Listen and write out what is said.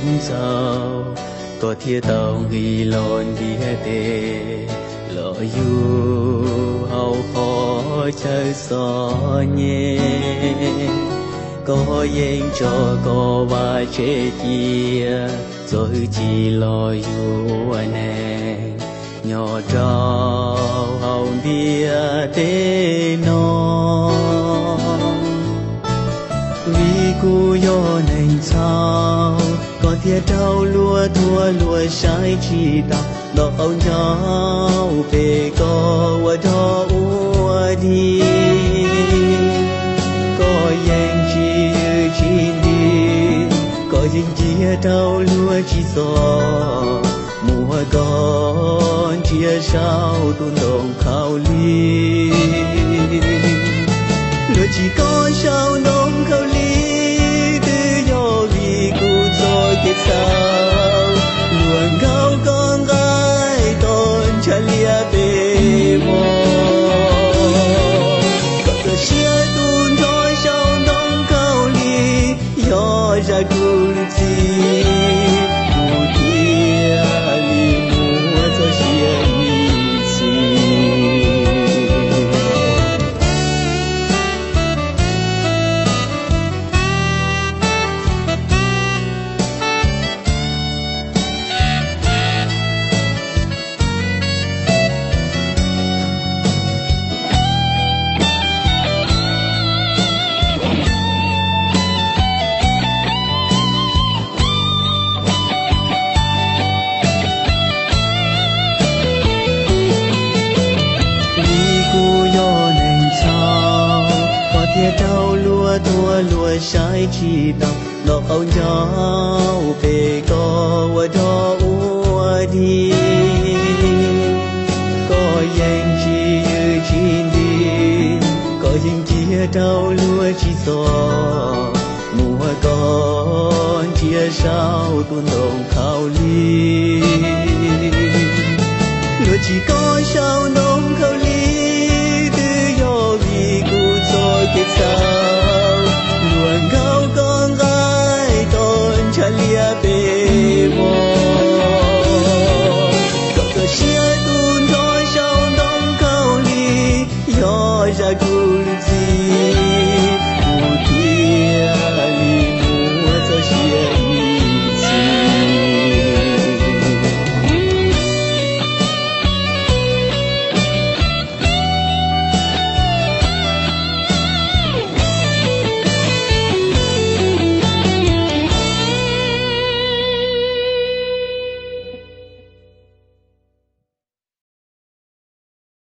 ntxhais, koj thiaj tau nqis los ntiaj teb los yug hauv qhov chaw txom nyem. Koj yeej tso koj vaj tsev cia, txo hwj chim los yuav neeg nyob rau hauv ntiaj teb no. Vim kuv yog neeg txhaum, koj thiaj raug luag thuam luag saib tsis taus, ntaus qaub ncaug pes koj ua dog ua dig. Koj yeej tsis ywj tsis nti, koj yeej cia rau luag tsis txog, muab koj ntsia saum tus ntoo khaub lig. Luag tsim koj saum ntoo khaub lig, twb yog vim kuv txoj kev txhaum, luag nkaug koj nqaij, koj ntshav liab pes vog. Koj txoj sia tu nrho saum ntoo khaub lig, yog zaj kuv lub txim, kuv thiaj li muaj txoj sia ib txhis. Vim kuv yog neeg txhaum, koj thiaj raug luag thuam luag saib tsis taus, ntaus qaub ncaug pes koj ua dog ua dig. Koj yeej tsis ywj tsis nti, koj yeej cia rau luag tsis txog, muab koj ntsia saum tus ntoo khaub lig. Luag tsim koj saum ntoo khaub lig, twb yog vim kuv txoj kev txhaum,